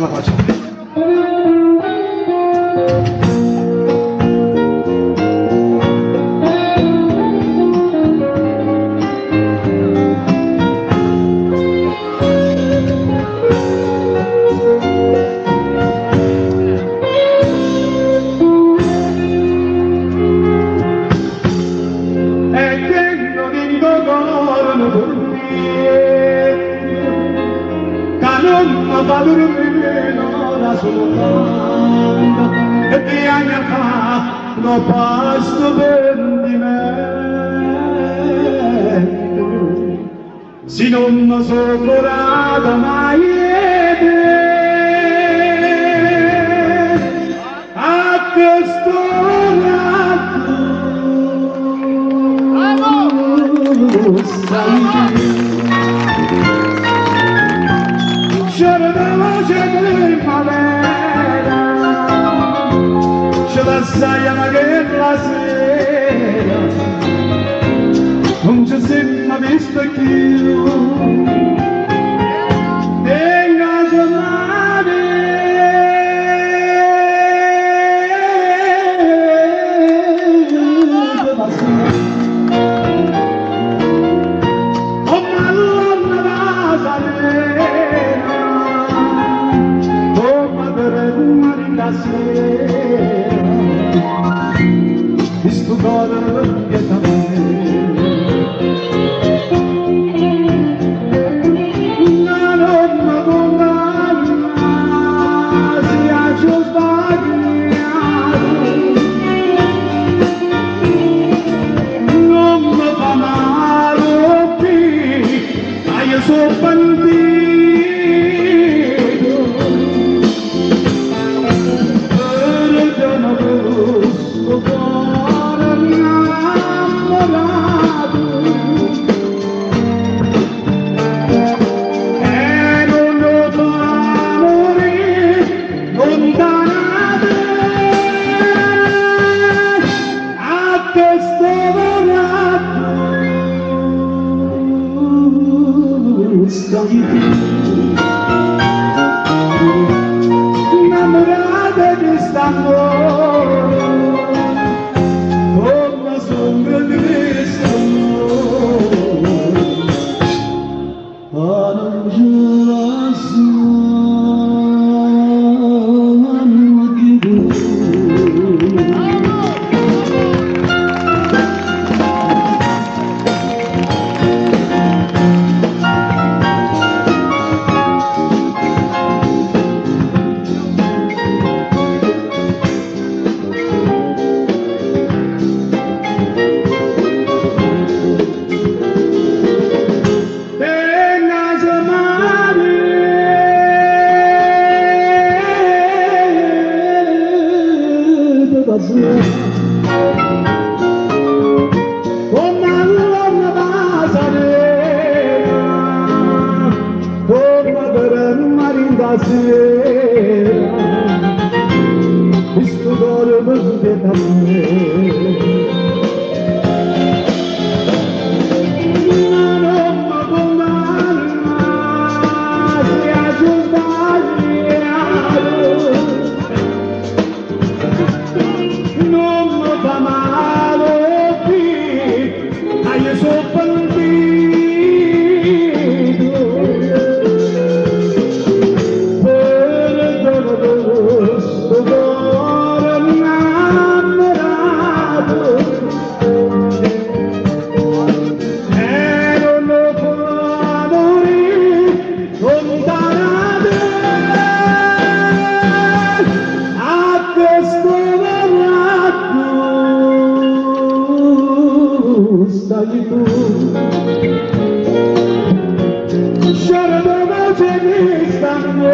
Alla faccia. E tengo dint' 'o core nu turmiento ca nun me fa durmì n'ora sultanto e chiagne a fa 'ncopp' a stu pentimento si nun me so' curato maje 'e te a chest'ora tu sai Sciore de voce primavera Ce lassaje ma chella sera Nun ce simmo viste cchiù Tengo 'a giornata pe passà Comme a ll'onna d' 'a Salena Comme tremma dint' 'a sera Chistu core 'mpietto a me. Ma nun me cundannà si aggio sbagliato Nun me fa male cchiù ca io so' pentito Perdona stu core 'nnammurato E nun 'o fa murì luntano 'a te A chest'ora tu stai tu 'Nnammurata 'e chist'ammore Comme songo tristo A nun ce lassanno cchiù. Tengo 'a giornata pe passà Comme a ll'onna d' 'a Salena Comme tremma dint' 'a sera Chistu core 'mpietto a me Ma nun me cundannà si aggio sbagliato Nun me fa male cchiù ca io so' pentito Perdona stu core 'nnammurato E nun 'o fa murì luntano 'a te A chest'ora tu stai tu Sciore de voce chist'ammore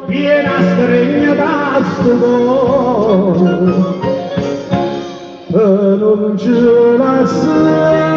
Viene a stregnere a stu core E nun ce lassà.